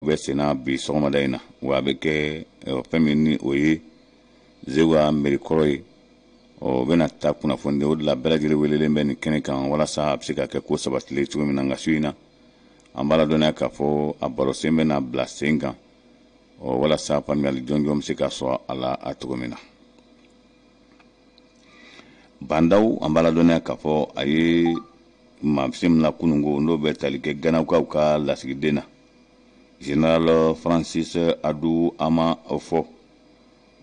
Bɛ senna bi sɔgɔmada in na, wa a bɛ kɛ fɛn min ni o ye Zeguwa mɛri kɔrɔ ye, o bɛna taa kunnafoni di. O de la bɛɛ lajɛlen welelen bɛ nin kɛnɛ kan walasa a bɛ se ka kɛ ko sabatilen cogo min na. Nka su in na, an b'a ladɔnniya k'a fɔ a barosen bɛna bila sen kan, ɔ walasa faamuyali jɔnjɔn bɛ se ka sɔrɔ a la a cogo min na. Bah N'Daw, an b'a ladɔnniya k'a fɔ a ye maa bisimila kununko, n'o bɛ tali kɛ Ganakaw ka lasigiden na, Général Francis Adu Amanfo.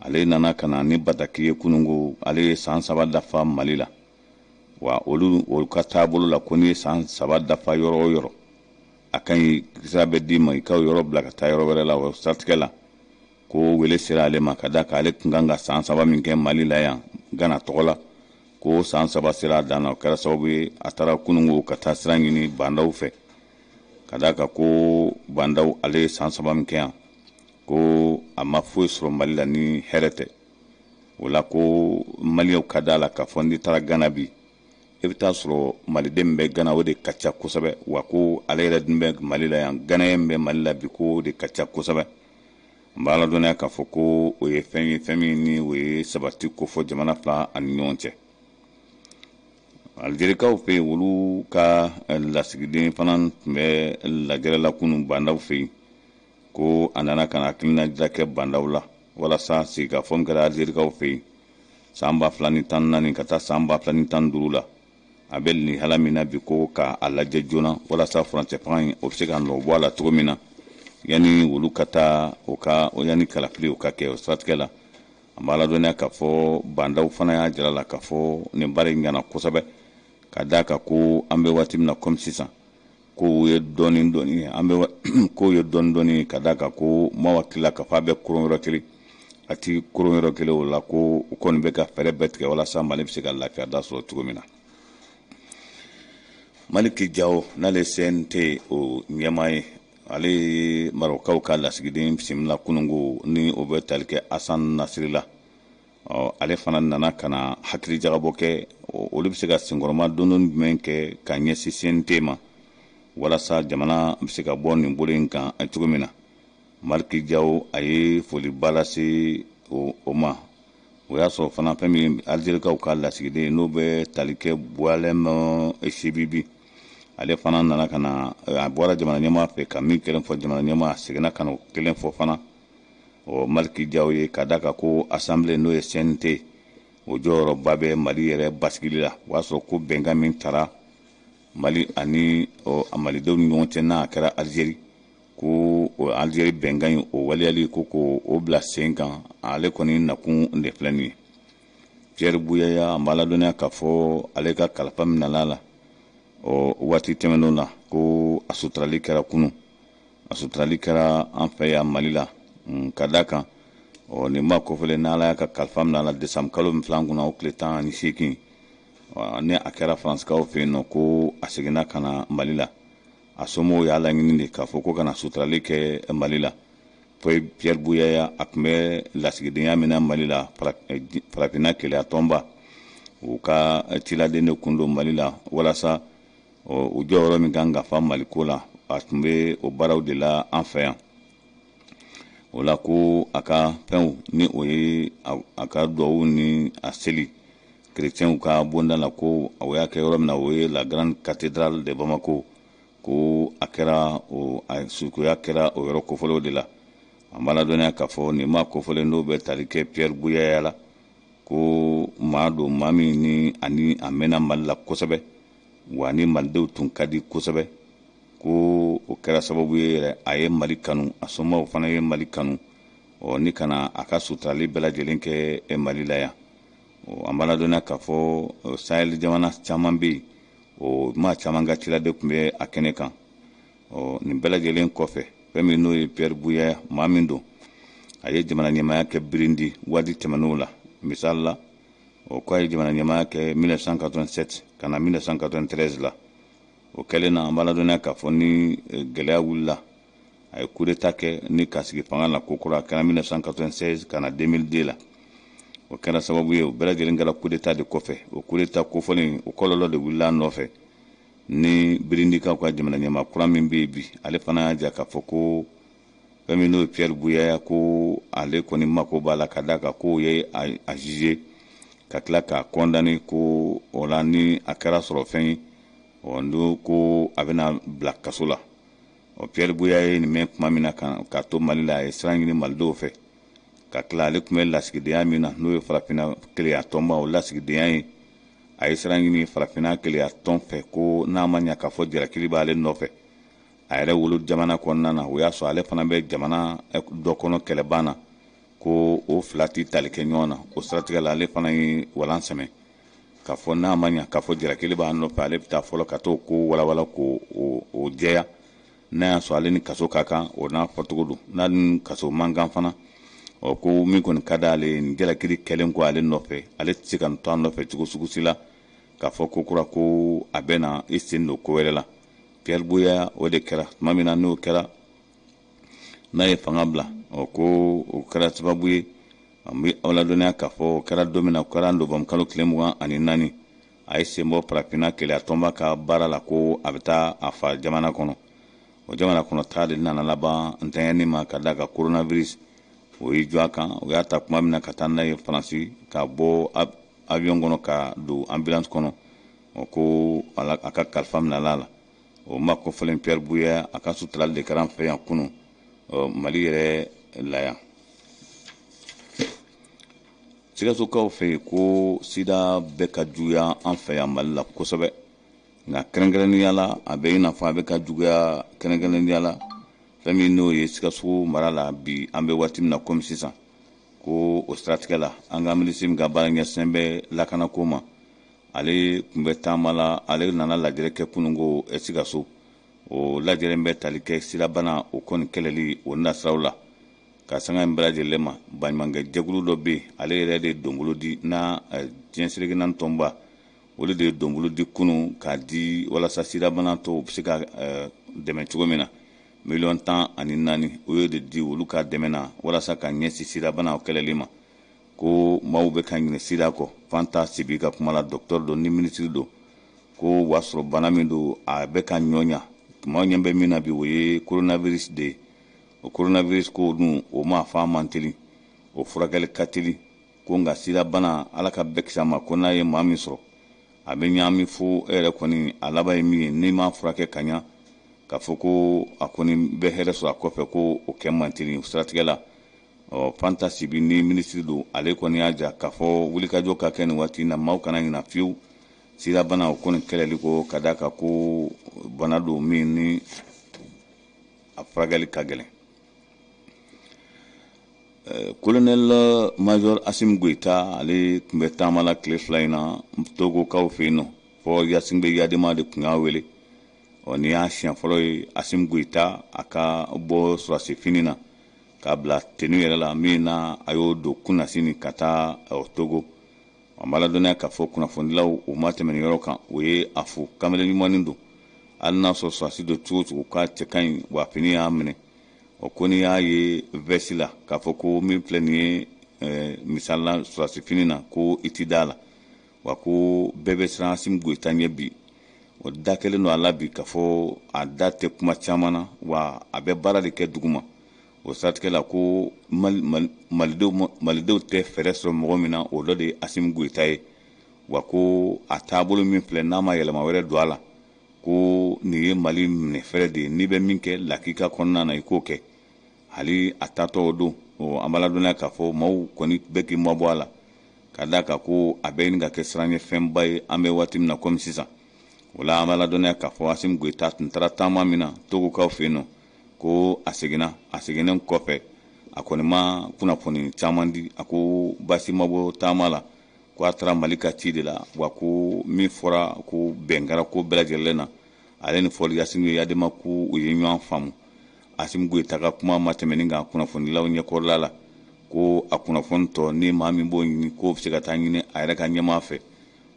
Ale nana ka na ni bataki ye kununko. Ale ye san 3 dafa Mali la. Wa olu ka taabolo la, ko n'i ye san 3 dafa yɔrɔ o yɔrɔ, a ka ɲi, sira bɛ d'i ma i ka yɔrɔ bila ka taa yɔrɔ wɛrɛ la. O siratigɛ la, ko wele sera ale ma ka da kan ale tun kan ka san 3 min kɛ Mali la yan Gana tɔgɔ la, ko san 3 sera a dan na. O kɛra sababu ye a taara kununko ka taa sira ɲini Bah N'Daw fɛ, ka d'a kan ko Bah N'Daw, ale ye san 3 min kɛ yan, ko a ma foyi sɔrɔ Mali la ni hɛrɛ tɛ. O la ko Maliyɛnw ka da la k'a fɔ n'i taara Gana bi, i bɛ taa sɔrɔ Maliden min bɛ Gana, o de ka ca kosɛbɛ. Wa ko ale yɛrɛ dun bɛ Mali la yan, Ganayɛn min bɛ Mali la bi, ko o de ka ca kosɛbɛ. N b'a ladɔnniya k'a fɔ ko o ye fɛn ye, fɛn min ni o ye sabati kofɔ jamana fila ani ɲɔgɔn cɛ. Algerikaw fɛ yen, olu ka lasigiden fana tun bɛ lajɛrɛ la kunun Bah N'Daw fɛ yen, ko a nana ka na hakilina jira kɛ Bah N'Daw la walasa sigikafɔ min kɛra Algerikaw fɛ yen san 2014 ka taa san 2015 la, a bɛ lihala min na bi, ko ka a lajɛ joona walasa furancɛ fanga in, o bɛ se ka nɔ bɔ a la cogo min na, yanni olu ka taa o ka yanni kalafili o ka kɛ. O siratigɛ la, an b'a ladɔnniya k'a fɔ Bah N'Daw fana y'a jira la k'a fɔ nin baara in ɲɛna kosɛbɛ, ka d'a kan ko an bɛ waati min na komi sisan, kow ye dɔɔni dɔɔni, an bɛ kow ye dɔɔni dɔɔni, ka d'a kan ko maaw hakili la k'a fɔ a bɛ koron yɔrɔ kelen, a ti koron yɔrɔ kelen. O la ko u kɔni bɛ ka fɛɛrɛ bɛɛ tigɛ walasa Mali bɛ se ka lafiya da sɔrɔ cogo min na. Maliki Jawo, n'ale CNT o ɲɛmaa ye, ale ye Marɔkaw ka lasigiden bisimila kununko, ni o bɛ tali kɛ Asan Nasiri la. Ɔ ale fana nana ka na hakili jagabɔ kɛ, olu bɛ se ka senkɔrɔma dondon jumɛn kɛ ka ɲɛsin CNT ma walasa jamana bɛ se ka bɔ nin bolo in kan cogo min na. Maliki Jawo, a ye foliba lase o ma. O y'a sɔrɔ fana fɛn min Algerikaw ka lasigiden, n'o bɛ tali kɛ Boualem Sebibi, ale fana nana ka na, a bɔra jamana ɲɛmaa fɛ ka min kelen fɔ jamana ɲɛmaa, a seginna ka na o kelen fɔ fana o Maliki Jawo ye, ka d'a kan ko assemblée, n'o ye CNT, o jɔyɔrɔba bɛ Mali yɛrɛ basigili la. O y'a sɔrɔ ko bɛnkan min tara Mali ani Malidenw ni ɲɔgɔn cɛ, n'a kɛra Algérie, ko o Algérie bɛnkan in, o waleyali, ko ko o bila sen kan, ale kɔni nakun de filɛ nin ye. Pierre Buyaya, an b'a ladɔnniya k'a fɔ ale ka kalifa minɛla la o waati tɛmɛnenw na, ko a suturali kɛra kunun, a suturali kɛra an fɛ yan Mali la, ka d'a kan ɔ nin maa kofɔlen, n'ala y'a ka kalifa minɛ a la décembre kalo min filɛ an kunna, o tile 18, ni a kɛra Faransikaw fɛ yen nɔ, ko a seginna ka na Mali la. A somɔgɔw y'a laɲini de k'a fɔ ko ka na suturali kɛ Mali la. Pierre Buyaya, a tun bɛ lasigidenya min na Mali la, Farafinna Keleya Tɔnba, u ka ciladen de kun don Mali la, walasa u jɔyɔrɔ min kan ka fa Mali ko la, a tun bɛ o baaraw de la an fɛ yan. O la ko a ka fɛnw, ni o ye a ka duwawu ni a seli kerecɛnw ka bonda la, ko o y'a kɛ yɔrɔ min na, o ye la Grande Cathédrale de Bamako, ko a kɛra o a sukoya kɛra o yɔrɔ kofɔlenw de la. An b'a ladɔnniya k'a fɔ nin maa kofɔlen, n'o bɛ tali kɛ Pierre Buyaya la, ko maa don, maa min ni ani a mɛnna Mali la kosɛbɛ, wa ni Malidenw tun ka di kosɛbɛ, ko o kɛra sababu ye yɛrɛ a ye Mali kanu, a somɔgɔw fana ye Mali kanu, ɔ ni ka na a ka suturali bɛɛ lajɛlen kɛ Mali la yan. An b'a ladɔnniya k'a fɔ Sahel jamana caman bɛ yen, o maa caman ka ciladen tun bɛ a kɛnɛ kan. Ɔ nin bɛɛ lajɛlen kɔfɛ, fɛn min n'o ye Pierre Buyaya, maa min don, a ye jamana ɲɛmaaya kɛ Burundi waati tɛmɛnenw la. Misali la, o ko a ye jamana ɲɛmaaya kɛ 1987 ka na 1993 la. O kɛlen na, an b'a ladɔnniya k'a fɔ ni gɛlɛya wulila, a ye coup d'état kɛ ni ka sigi fanga la kokura. A kɛra 1996 ka na 2002 la. O kɛra sababu ye, o bɛɛ lajɛlen kɛra coup d'état de kɔfɛ. O coup d'état kofɔlen, o kɔlɔlɔ de wulila a nɔfɛ, ni Birindikaw ka jamana ɲɛmaa kura min bɛ yen bi, ale fana y'a jira k'a fɔ ko Fɛn min n'o ye Pierre Buyoya, ko ale kɔni mako b'a la ka d'a kan k'o ye a juger ka tila k'a condamner, ko o la ni a kɛra sɔrɔ fɛn ye, ɔ n'o ko a bɛna bila kaso la. Ɔ Pierre Buyoya ye nin mɛn tuma min na ka to Mali la, a ye siran ɲini malidenw fɛ ka tila. Ale tun bɛ lasigidenya min na, n'o ye farafinna kelenya tɔnba, o lasigidenya ye, a ye siran ɲini farafinna kelenya tɔn fɛ ko n'a ma ɲa k'a fɔ jalakili b'ale nɔfɛ a yɛrɛ wolo jamana kɔnɔna na, o y'a sɔrɔ ale fana bɛ jamana dɔ kɔnɔ kɛlɛban na, ko o fila tɛ tali kɛ ɲɔgɔn na. O siratigɛ la, ale fana ye walan sɛmɛ k'a fɔ n'a ma ɲa k'a fɔ jalakili b'a nɔfɛ, ale bɛ taa fɔlɔ ka t'o ko walawala k'o o jɛya. N'a y'a sɔrɔ ale ni kaso ka kan, o n'a fɔcogo don, n'a ni kaso man kan fana, ɔ ko min kɔni ka d'ale ye, nin jalakili kɛlen kɔ ale nɔfɛ, ale tɛ se ka nin to a nɔfɛ cogo sugu si la k'a fɔ ko kura ko a bɛ na i sen don ko wɛrɛ la. Pierre Buyoya, o de kɛra tuma min na, n'o kɛra n'a ye fanga bila, ɔ ko o kɛra sababu ye. An bɛ aw ladɔnniya k'a fɔ o kɛra don min na, o kɛra novanburu kalo tile 24, a ye sen bɔ farafinna kelenya tɔnba ka baara la ko a bɛ taa a fa jamana kɔnɔ. O jamana kɔnɔ taa de nana laban ntanyani ma ka d'a kan coronavirus o y'i jɔ a kan. O y'a ta tuma min na ka taa n'a ye Faransi, ka bɔ avion kɔnɔ ka don ambulance kɔnɔ, o ko a ka kalifa minɛla a la. O ma kɔfɔlen Pierre Buyoya, a ka suturali de kɛra an fɛ yan kunun Mali yɛrɛ la yan. Sikasokaw fɛ yen ko sida bɛ ka juguya an fɛ yan Mali la kosɛbɛ, nka kɛrɛnkɛrɛnnenya la a bɛ i n'a fɔ a bɛ ka juguya kɛrɛnkɛrɛnnenya la fɛn min n'o ye Sikaso mara la bi, an bɛ waati min na komi sisan. Ko o siratigɛ la, an ka minisiri min ka baara ɲɛsinnen bɛ lakanako ma, ale tun bɛ taama la, ale nana lajɛrɛ kɛ kununko Sikaso. O lajɛrɛ bɛ tali kɛ sidabana o kɔni kɛlɛli o nasiraw la. Ka sanga in bɛɛ lajɛlen ma, baɲumankɛ jɛkulu dɔ bɛ yen, ale yɛrɛ de ye donbolo di na diɲɛ seleke naani tɔnba, olu de ye donbolo di kunun k'a di walasa sidabana tɔw bɛ se ka dɛmɛ cogo min na. Miliyɔn 14, o ye de di olu ka dɛmɛ na walasa ka ɲɛsin sidabana kɛlɛli ma. Ko maaw bɛ ka ɲinɛ sida kɔ. Fanta Sibi ka kuma la, docteur don ni minisiri don, ko o b'a sɔrɔ bana min don, a bɛ ka ɲɔ ɲa. Maaw ɲɛ bɛ min na bi, o ye coronavirus de ye. O coronavirus ko dun, o ma fa man teli, o furakɛli ka teli. Ko nka sidabana, Ala ka bɛɛ kisi a ma, ko n'a ye maa min sɔrɔ, a bɛ ɲaami fo e yɛrɛ kɔni a laban ye min ye, n'i m'a furakɛ ka ɲa, k'a fɔ ko a kɔni bɛ hɛrɛ sɔrɔ a kɔfɛ, ko o kɛ man teli. O siratigɛ la, ɔ Fanta Sibi ni minisiri don, ale kɔni y'a jira k'a fɔ wulikajɔ ka kɛ nin waati in na, maaw kana ɲina fiyewu sidabana o kɔni kɛlɛli ko, ka d'a kan ko bana don min ni a furakɛli ka gɛlɛn. Colonel major Assimi Goïta, ale tun bɛ taama la tile 2 in na Togokaw fɛ yen nɔ, Faure Gnassingbé Eyadéma de tun y'a wele. Ɔ nin y'a siɲɛ fɔlɔ ye Assimi Goïta a ka bɔ sɔrɔdasi fini na k'a bila tenue yɛrɛ la min na a y'o don kunnasini ka taa Togo. An b'a ladɔnniya k'a fɔ kunnafonidilaw o ma tɛmɛ nin yɔrɔ kan, o ye a fo kamalen ɲumannin don, hali n'a sɔrɔ sɔrɔdasi don cogo o cogo, k'a cɛ ka ɲi wa fini y'a minɛ. Ɔ ko n'i y'a ye veste la k'a fɔ ko min filɛ nin ye, misali la sɔrɔdasi fini na, ko i ti da la wa. Ko bɛɛ bɛ siran Assimi Goïta ɲɛ bi. O da kɛlen don a la bi k'a fɔ a da tɛ kuma caman na, wa a bɛ baara de kɛ dugu ma. O siratigɛ la, ko malidenw tɛ fɛɛrɛ sɔrɔ mɔgɔ min na, o dɔ de ye Assimi Goïta ye. Wa ko a taabolo min filɛ, n'a ma yɛlɛma wɛrɛ don a la, ko nin ye Mali minɛ fɛrɛ de ye. N'i bɛ min kɛ lakika kɔnɔna na, i k'o kɛ. Hali a taatɔ o don, an b'a ladɔnniya k'a fɔ maaw kɔni bɛɛ k'i mabɔ a la, ka d'a kan ko a bɛ ɲini ka kɛ siranɲɛfɛnba ye an bɛ waati min na komi sisan. O la, an b'a ladɔnniya k'a fɔ Assimi Goïta tun taara taama min na Togokaw fɛ yen nɔ, ko a seginna. A seginnen kɔfɛ, a kɔni ma kunnafoni caman di. A ko baasi ma bɔ taama la, ko a taara Mali ka ci de la, wa ko min fɔra, ko bɛn kɛra ko bɛɛ lajɛlen na, ale ni Faure Gnassingbé Eyadéma ko u ye ɲɔgɔn faamu. Assimi Goïta ka kuma ma tɛmɛ nin kan kunnafonidilaw ɲɛkɔrɔla la, ko a kunnafoni tɔ, ni maa min b'o ɲini, k'o bɛ se ka taa ɲini a yɛrɛ ka ɲɛmaa fɛ,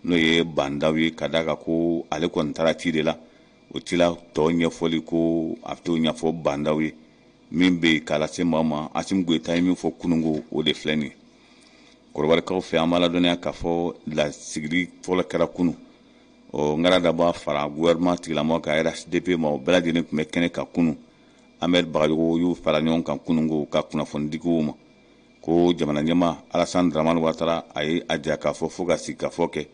n'o ye Bah N'Daw ye, ka d'a kan ko ale kɔni taara ci de la. O cila tɔ ɲɛfɔli, ko a bɛ t'o ɲɛfɔ Bah N'Daw ye. Min bɛ yen k'a lase maa ma, Assimi Goïta ye min fɔ kununko, o de filɛ nin ye. Kɔrɔbarikaw fɛ, an b'a ladɔnniya k'a fɔ lasigili fɔlɔ kɛra kunun. Ɔ n daba fara gouvernement tigilamɔgɔ ka RHDP ma, o bɛɛ lajɛlen tun bɛ kɛnɛ kan kunun. Ahmed Bagayogo y'u fara ɲɔgɔn kan kunungo ka kunnafoni di u ma ko jamana ɲɛmaa Alassane Dramane Ouattara a ye a jira k'a fɔ fo ka sigikafɔ kɛ.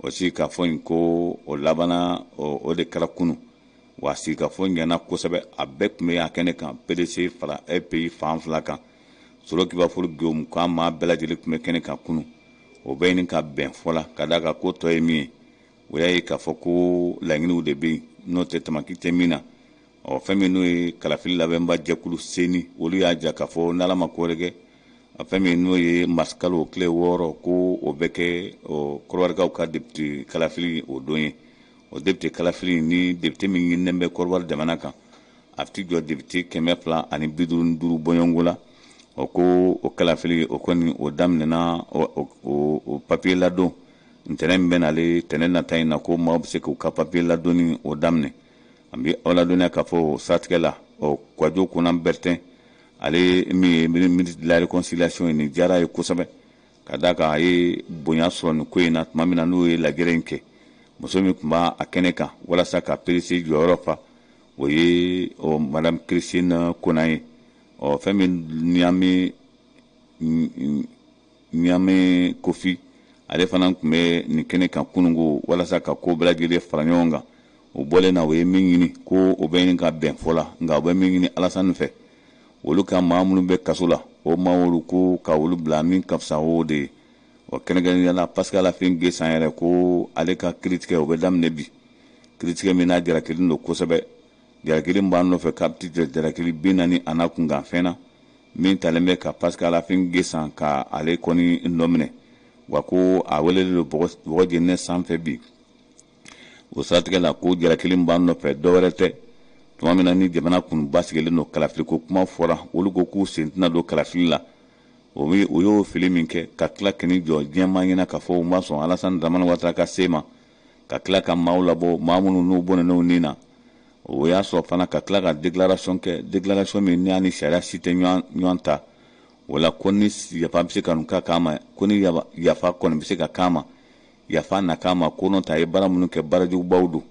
O sigikafɔ in ko o labanna, o de kɛra kunu. Wa sigikafɔ ɲɛna kosɛbɛ, a bɛɛ tun bɛ a kɛnɛ kan, PDC fara FPI fan fila kan. Soro Kibafour Guillaume k'a maa bɛɛ lajɛlen tun bɛ kɛnɛ kan kunu. O bɛ ɲini ka bɛn fɔ la ka d'a kan ko tɔ ye min ye, o y'a ye k'a fɔ ko laɲiniw de bɛ yen, n'o tɛ tamaki tɛ min na. Ɔ fɛn min n'o ye kalafili labɛnba jɛkulu CENI, olu y'a jira k'a fɔ n'Ala ma ko wɛrɛ kɛ, fɛn min n'o ye marisikalo tile 6, ko o bɛ kɛ kɔrɔwarikaw ka depite kalafili o don ye. O depite kalafili ni depite min ɲininen bɛ Kɔrɔwari jamana kan, a bɛ t'i jɔ depite 255 bɔɲɔgɔnko la. O ko o kalafili o kɔni o daminɛna o papiye ladon ntɛnɛn min bɛ nale, tɛnɛn nata in na, ko maaw bɛ se k'u ka papiye ladonni o daminɛ. An bɛ aw ladɔnniya k'a fɔ o siratigɛ la, ɔ Kouadio Konan Bertin, ale min ye ministre de la réconciliation ye, nin diyara a ye kosɛbɛ ka d'a kan a ye bonya sɔrɔ nin ko in na. Tuma min na n'o ye lajɛrɛ in kɛ, muso min tun b'a kɛnɛ kan walasa ka PDC jɔyɔrɔ fa, o ye madame Christine Konan ye. Ɔ fɛn min Ɲame Ɲame Kofi, ale fana tun bɛ nin kɛnɛ kan kunungo walasa ka ko bɛɛ lajɛlen fara ɲɔgɔn kan. O bɔlen na, o ye min ɲini ko o bɛ ɲini ka bɛn fɔ la, nka o bɛ min ɲini Alasani fɛ, olu ka maa minnu bɛ kaso la, o maa olu ko ka olu bila min ka fisa o de ye. Ɔ kɛrɛnkɛrɛnnenya la, Pascal Affi N'Guessan yɛrɛ ko ale ka kiritigɛ o bɛ daminɛ bi, kiritigɛ min n'a jarakilen don kosɛbɛ. Jalakili b'a nɔfɛ k'a bɛ t'i jalakili 40 a n'a kunkanfɛn na min talen bɛ ka Pascal Affi N'Guessan ka ale kɔni nɔ minɛ. Wa ko a welelen don bɔgɔ jeninen sanfɛ bi. O siratigɛ la, ko jalakili b'a nɔfɛ dɔwɛrɛ tɛ, tuma min na ni jamana kun basigilen don, kalafiliko kuma fɔra, olu ko k'u sen tɛna don kalafili la. O y'o fili min kɛ ka tila k'i jɔ diɲɛmaa ɲɛna k'a fɔ u ma sɔn Alassane Dramane Ouattara ka se ma, ka tila ka maaw labɔ, maa minnu n'u bɔnɛn'u ni na. O y'a sɔrɔ fana ka tila ka déclaration kɛ, déclaration min n'a ni sariya si tɛ ɲɔgɔn ta. O la ko ni yafa bɛ se ka ka k'a ma, ko ni yafa kɔni bɛ se ka k'a ma, yafa na k'a ma, ko n'o tɛ a ye baara minnu kɛ, baara jugubaw don.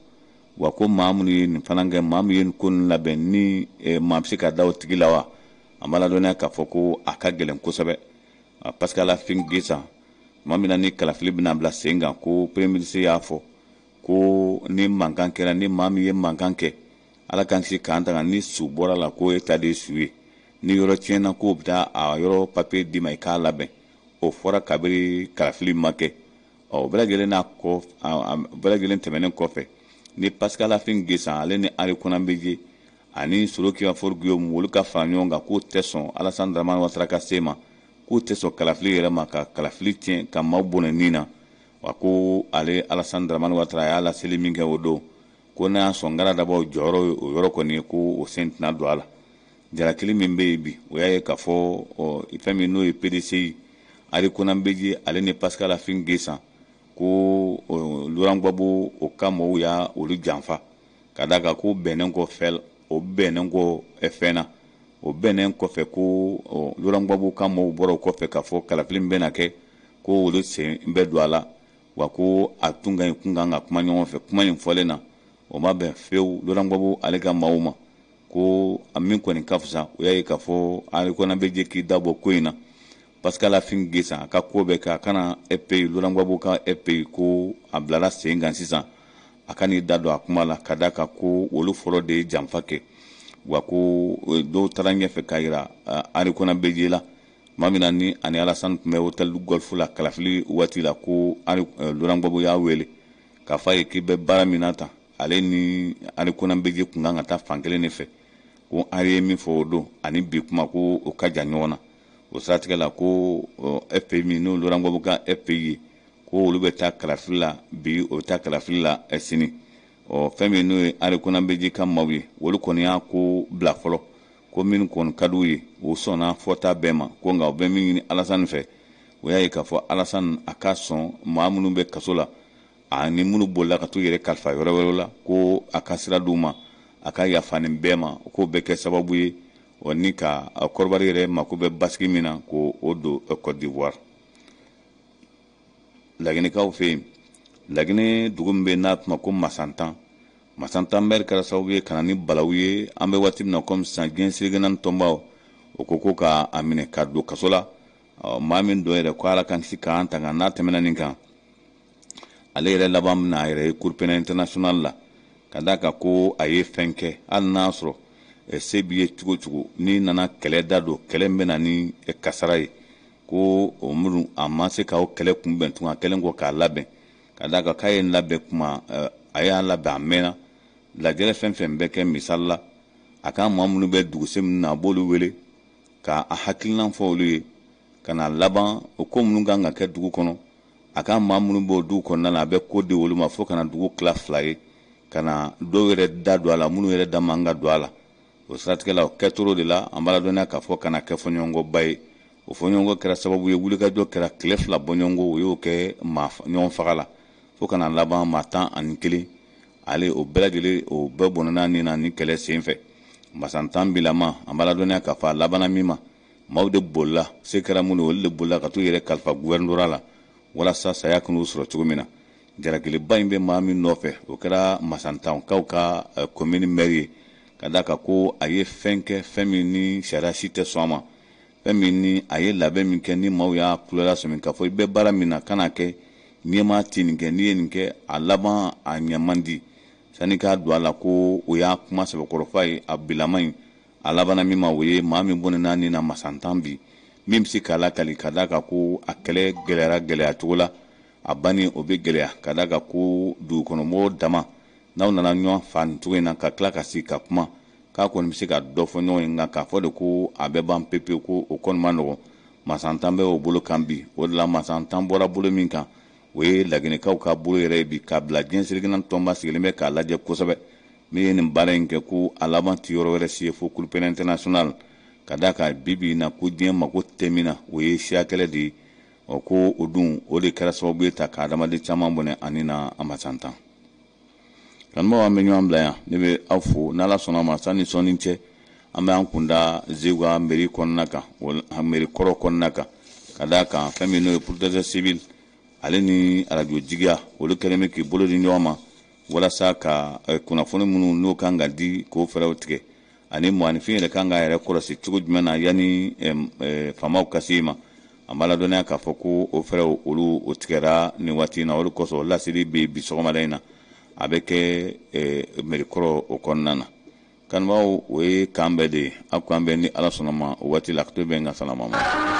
Wa ko maa minnu ye nin fana kɛ, maa min ye nin ko ninnu labɛn, ni maa bɛ se ka da o tigi la wa? An b'a ladɔnniya k'a fɔ ko a ka gɛlɛn kosɛbɛ. Pascal Affi N'Guessan, tuma min na ni kalafili bɛna bila sen kan, ko premier ministre y'a fɔ ko ni mankan kɛra, ni maa min ye mankan kɛ, Ala k'an kisi k'an tanga, ni su bɔra la, ko e ta de ye su ye, ni yɔrɔ tiɲɛna, k'o bɛ taa a yɔrɔ papiye d'i ma i k'a labɛn. O fɔra kabiri kalafili ma kɛ. Ɔ o bɛɛ lajɛlen n'a kɔ, bɛɛ lajɛlen tɛmɛnen kɔfɛ, ni Pascal Affi N'Guessan ale ni Henri Konan Bédié ani Soro Kibafour Guillaume, olu ka fara ɲɔgɔn kan k'u tɛ sɔn Alassane Dramane Ouattara ka se ma, k'u tɛ sɔn kalafili yɛrɛ ma, ka kalafili tiɲɛ, ka maaw bɔnɛ nin na. Wa ko ale Alassane Dramane Ouattara y'a laseli min kɛ o don, ko n'a y'a sɔn Ngaradabaw jɔyɔrɔ ye o yɔrɔ kɔni ye, ko o sen tɛna don a la. Jalakili min bɛ yen bi, o y'a ye k'a fɔ fɛn min n'o ye PDCI, Henri Konan Bédié ale ni Pascal Affi N'Guessan, ko Laurent Gbagbo o ka mɔgɔw y'a olu janfa, ka d'a kan ko bɛnnen kɔ fɛn o bɛnnen kɔ fɛn na, o bɛnnen kɔfɛ ko Laurent Gbagbo ka mɔgɔw bɔra o kɔfɛ k'a fɔ kalafili min bɛna kɛ, ko olu sen bɛ don a la. Wa ko a tun ka ɲi kun kan ka kuma ɲɔgɔn fɛ. Kuma in fɔlen na, o ma bɛn fewu Laurent Gbagbo ale ka maaw ma. Ko a min kɔni ka fisa, o y'a ye k'a fɔ Henri Konan Bédié k'i da bɔ ko in na, Pascal Affi N'Guessan a ka ko bɛɛ kɛ, a kana FPI, Laurent Gbagbo ka FPI, ko a bilala sen kan sisan, a ka n'i da don a kuma la, ka d'a kan ko olu fɔlɔ de ye janfa kɛ. Wa ko dɔw taara ɲɛfɛ k'a yira Henri Konan Bédié la, tuma min na ni ani Alassane tun bɛ hôtel Golf la kalafili waati la, ko Laurent Gbagbo y'a wele k'a fɔ a ye k'i bɛ baara min na tan, ale ni Henri Konan Bédié kun kan ka taa fan kelen de fɛ. Ko Henri ye min fɔ o don ani bi kuma, ko o ka jan ɲɔgɔn na. O siratigɛ la, ko FPI min n'o Laurent Gbagbo ka FPI ye, ko olu bɛ taa kalafili la bi, o bɛ taa kalafili la sini. Ɔ fɛn min n'o ye Henri Konan Bédié ka maaw ye, olu kɔni y'a ko bila fɔlɔ, ko min kɔni ka d'u ye, u sɔnna fɔta bɛɛ ma. Ko nka u bɛ min ɲini Alassane fɛ, o y'a ye k'a fɔ Alassane a ka sɔn maa minnu bɛ kaso la ani minnu bolila ka t'u yɛrɛ kalifa yɔrɔ wɛrɛw la, ko a ka sira d'u ma, a ka yafa nin bɛɛ ma, k'o bɛ kɛ sababu ye o ni ka Kɔrɔbari yɛrɛ mako bɛ basigi min na, ko o don Côte d'Ivoire. Laginɛkaw fɛ yen, Laginɛ dugu min bɛ n'a kuma ko Masantan. Masantan mɛri kɛra sababu ye ka na ni balawu ye. An bɛ waati min na komi sisan, diɲɛ seleke naani tɔnbaw o ko ko ka a minɛ ka don kaso la. Maa min don yɛrɛ, ko Ala k'an kisi k'an tanga, n'a tɛmɛna nin kan, ale yɛrɛ laban bɛna a yɛrɛ ye Cour pénale internationale la, ka d'a kan ko a ye fɛn kɛ. Hali n'a sɔrɔ se b'i ye cogo cogo, n'i nana kɛlɛ da don, kɛlɛ min bɛ na ni kasara ye, ko o minnu a ma se k'o kɛlɛ kunbɛn tun, a kɛlen kɔ k'a labɛn, ka d'a kan k'a ye labɛn kuma, a y'a labɛn a mɛnna. Lajɛrɛ fɛn fɛn bɛ kɛ, misali la, a ka maa minnu bɛ duguse minnu na, a b'olu wele ka a hakilinan fɔ olu ye, ka na laban o ko minnu kan ka kɛ dugu kɔnɔ. A ka maa minnu b'o dugu kɔnɔna na, a bɛ ko di olu ma, fo ka na dugu tila fila ye, ka na dɔw yɛrɛ da don a la, minnu yɛrɛ da man ka don a la. O siratigɛ la, o kɛtoro de la, an b'a ladɔnniya k'a fɔ ka na kɛ fɔɲɔgɔnkɔba ye. O fɔɲɔgɔnkɔ kɛra sababu ye, wulikajɔ kɛra tile 2 bɔɲɔgɔnko, o y'o kɛ maa ɲɔgɔn faga la, fo ka na laban maa 11, ale o bɛɛ lajɛlen, o bɛɛ bɔnɛna nin na ni kɛlɛ sen fɛ. Masantan bilama, an b'a ladɔnniya k'a fɔ a labanna min ma, maaw de bolila, se kɛra minnu, olu de bolila ka t'u yɛrɛ kalifa gouvernorat la, walasa saya kan'u sɔrɔ cogo min na. Jalakiliba in bɛ maa min nɔfɛ, o kɛra Masantankaw ka commune maire ye, ka d'a kan ko a ye fɛn kɛ, fɛn min ni sariya si tɛ sɔn a ma, fɛn min ni a ye labɛn min kɛ, ni maaw y'a kulola sɔmi k'a fɔ i bɛ baara min na, kana kɛ ɲɛmaa tɛ nin kɛ, n'i ye nin kɛ, a laban a ɲɛ man di. Sani k'a don a la ko o y'a kuma sɛbɛkɔrɔfa ye, a bilama in a labanna min ma, o ye maa min bɔnɛna nin na Masantan bi, min bɛ se k'a lakali, ka d'a kan ko a kɛlɛ gɛlɛyara gɛlɛya cogo la, a banni o bɛ gɛlɛya, ka d'a kan ko dugukɔnɔmɔgɔw dama n'aw nana ɲɔgɔn fa nin cogo in na, ka tila ka sigi ka kuma, k'a kɔni bɛ se ka dɔ fɔ ɲɔgɔn ye, nka k'a fɔ de ko a bɛ ban pepewu, ko o kɔni ma nɔgɔn. Masantan bɛ o bolo kan bi. O de la, Masantan bɔra bolo min kan, o ye Laginɛkaw ka bolo yɛrɛ ye bi, k'a bila diɲɛ seleke naani tɔnba sigilen bɛ k'a lajɛ kosɛbɛ. Min ye nin baara in kɛ, ko a laban tɛ yɔrɔ wɛrɛ si ye fo Cour pénale internationale, ka d'a kan bi bi in na, ko diɲɛ mako tɛ min na, o ye siya kɛlɛ de ye. Ɔ, ko o dun, o de kɛra sababu ye ta ka adamaden caman bɔnɛ ani na a Masantan. Kanubaw, an bɛ ɲɔgɔn bila yan. Ne bɛ aw fo. N'Ala sɔnna ma, sani sɔnni cɛ, an bɛ an kunda Zeguwa mairie kɔnɔna kan, mairie kɔrɔ kɔnɔna kan, ka d'a kan fɛn min n'o ye protection civile ale ni arajo jigiya, olu kɛlen bɛ k'i bolo di ɲɔgɔn ma walasa ka kunnafoni minnu n'o kan ka di, k'o fɛɛrɛw tigɛ, ani mɔgɔninfin yɛrɛ kan k'a yɛrɛ kɔlɔsi cogo jumɛn na yanni faamaw ka se i ma. An b'a ladɔnniya k'a fɔ ko o fɛɛrɛw, olu o tigɛra nin waati in na. O de kosɔn laseli bɛ bi sɔgɔmada in na, a bɛ kɛ mairie kɔrɔ o kɔnɔna na. Kanubaw, o ye kan bɛɛ de ye. Aw k'an bɛn ni Ala sɔnna ma o waati la. Ka to bɛn ka salama ma.